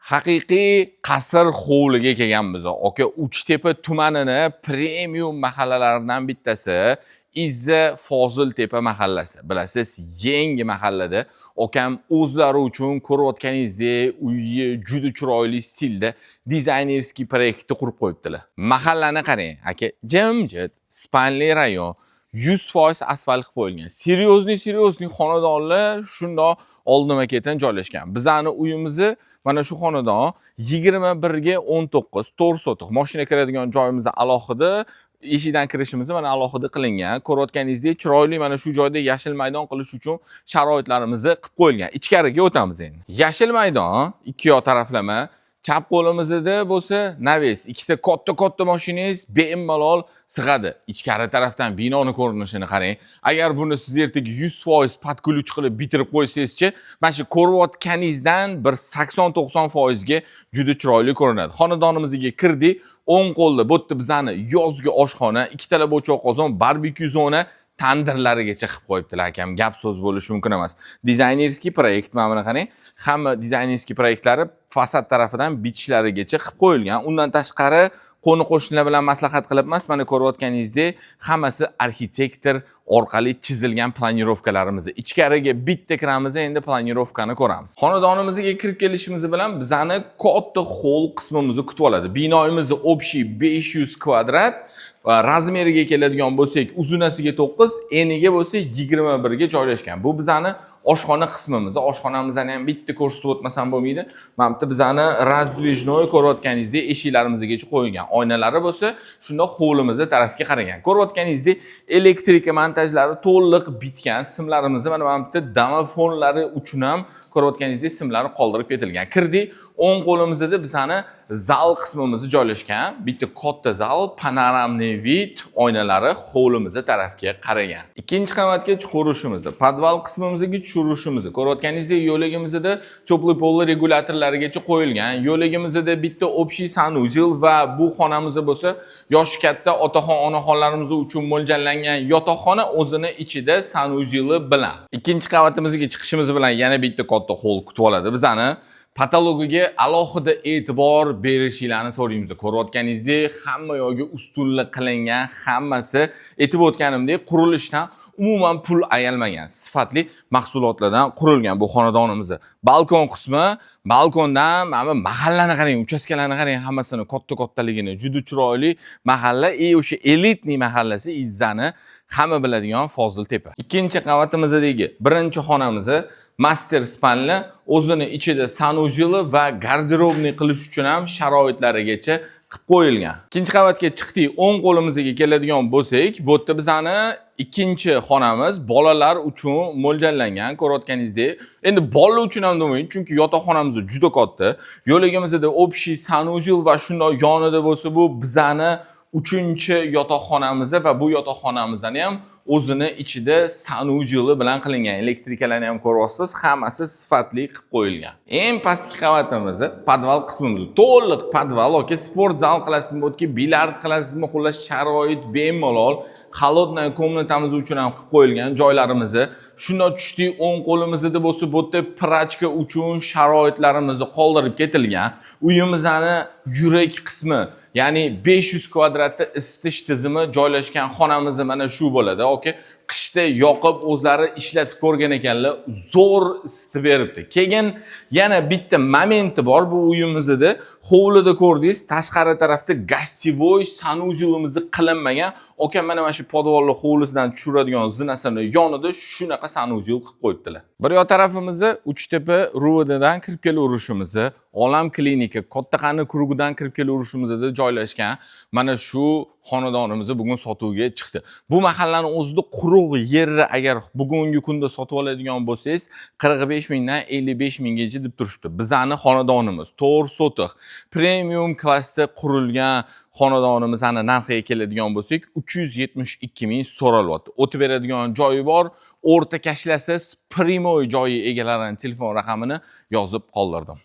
Haqiqiy qasr hovliga kelganmiz, aka. Uchtepa tumanini premium mahallalaridan bittasi Izza Foziltepa mahallasi. Bilasiz, yangi mahallada akam o'zlari uchun ko'rayotganingizdek uyi juda chiroyli stilda дизайнерский proyektni qurib qo'yibdilar. Mahallani qarang, aka, jimjit, спальный rayon, 100% asfalt qilib qo'yilgan. Серьезный, серьезный xonadonlar shundoq oldima ketin joylashgan. Bizani uyimizni mana shu xonadon 21 ga 19, 4 sotix. Mashina kiradigan joyimiz alohida, eshikdan kirishimiz mana alohida qilingan. Ko'rayotganingizdek chiroyli mana shu joyda yashil maydon qilish uchun sharoitlarimizni qilib qo'yilgan. Ichkariga o'tamiz endi. Yashil maydon ikki yoq taraflama. Chap qo'limizda bo'lsa навес, ikkita katta katta mashinangiz bemalol sig'adi. Ichkari tarafdan binoni ko'rinishini qarang. Agar buni siz ertaga 100% под ключ qilib bitirib qo'ysangizchi, mana shu ko'rayotganingizdan bir 80-90% ga juda chiroyli ko'rinadi. Xonadonimizga kirdik, o'ng qo'lda bu yerda bizani yozgi oshxona, ikkitalab o'choq qozon, barbekyu zona, tandirlarigacha qilib qo'yibdilar, akam. Gap so'z bo'lishi mumkin emas. Дизайнерский proyekt, mana buni qarang. Hamma дизайнерский proyektlari fasad tarafidan bitishlarigacha qilib qo'yilgan. Undan tashqari qo'ni qo'shnilar bilan maslahat qilib emas, mana ko'rayotganingizdek hammasi arxitektor orqali chizilgan планировка larimiz. Ichkariga bitta kiramiz, endi планировка ni ko'ramiz. Xonadonimizga kirib kelishimiz bilan bizani katta xoll qismimizni kutib oladi. Binoimiz общий 500 kvadrat va размер iga keladigan bo'lsak, uzunasiga 9, eniga bo'lsa 21 ga joylashgan. Bu bizani oshxona qismimiz. Oshxonamizni ham bitta ko'rsatib o'tmasam bo'lmaydi. Mana bu yerda bizani раздвижной ko'rayotganingizdek eshiklarimizgacha qo'yilgan. Oynalari bo'lsa shunda hovlimizni tarafga qaragan. Ko'rayotganingizdek электрика montajlari to'liq bitgan. Simlarimizni mana bu yerda domofonlari uchun ham ko'rayotganingizdek simlari qoldirib ketilgan. Kirdik, o'ng qo'limizda bizani zal qismimiz joylashgan. Bitta katta zal, панорамный вид, oynalari hovlimizni tarafga qaragan. Ikkinchi qavatga chiqarishimizni, podval qismimizga tushirishimizni ko'rayotganingizdek yo'lagimizda теплый пол regulyatorlarigacha qo'yilgan. Yo'lagimizda bitta общий санузел va bu xonamizda bo'lsa yoshi katta otaxon onaxonlarimiz uchun mo'ljallangan yotoqxona o'zini ichida санузел i bilan. Ikkinchi qavatimizga chiqishimiz bilan yana bitta katta xoll kutib oladi bizani. Потолок iga alohida e'tibor berishinglarni so'raymiz. Ko'rayotganingizdek hamma yogi ustunli qilingan, hammasi aytib o'tganimdek qurilishdan umuman pul ayalmagan, sifatli mahsulotlardan qurilgan bu xonadonimiz. Balkon qismi, balkondan mana bu mahallani qarang, uchastkalarni qarang, hammasini katta kattaligini, juda chiroyli mahalla и o'sha элитный mahallasi Izzani hamma biladigan Foziltepa. Ikkinchi qavatimizdagi birinchi xonamiz мастер спальня, o'zini ichida санузел i va гардеробный qilish uchun ham sharoitlarigacha qilib qo'yilgan. Ikkinchi qavatga chiqdik, o'ng qo'limizga keladigan bo'lsak, bu yerda bizani ikkinchi xonamiz bolalar uchun mo'ljallangan, ko'rayotganingizdek. Endi bolalar uchun ham demayman, chunki yotoqxonamiz juda katta. Yo'lagimizda общий санузел va shundoq yonida bo'lsa bu bizani uchinchi yotoqxonamiz va bu yotoqxonamizni ham o'zini ichida санузел i bilan qilingan. Электрика larni ham ko'ryapsiz, hammasi sifatli qilib qo'yilgan. Eng pastki qavatimiz podval qismimiz. To'liq podval, aka, sport zal qilasizmi, yoki bilyard qilasizmi, xullas sharoit bemalol. Холодная комната miz uchun ham qilib qo'yilgan joylarimizni. Shundoq tushdik, o'ng qo'limizda bo'lsa bu yerda прачка uchun sharoitlarimizni qoldirib ketilgan. Uyimizni yurak qismi, ya'ni 500 kvadratda isitish tizimi joylashgan xonamiz mana shu bo'ladi. Aka, qishda yoqib o'zlari ishlatib ko'rgan ekanlar, zo'r isitib beribdi. Keyin yana bitta momenti bor bu uyimizda. Hovlida ko'rdingiz, tashqari tarafda гостевой санузел imiz qilinmagan. Aka mana shu podvalni hovlisidan tushiradigan zinasini yonida shunaqa санузел qilib qo'yibdilar. Bir yoq tarafimizda Uchtepa РУВД dan kirib kelaverishimizni, Olam klinika, Kattaqani круг idan kirib kelaverishimizda joylashgan mana shu xonadonimiz bugun sotuvga chiqdi. Bu mahallani o'zida quruq yerni agar bugungi kunda sotib oladigan bo'lsangiz, 45 mingdan 55 minggacha deb turishibdi. Bizani xonadonimiz 4 sotix, premium klassda qurilgan xonadonimizni narxiga keladigan bo'lsak, 372 ming so'ralyapti. O'tib beradigan joyi bor, o'rta kashlasiz, прямой joyi egalarining telefon raqamini yozib qoldirdim.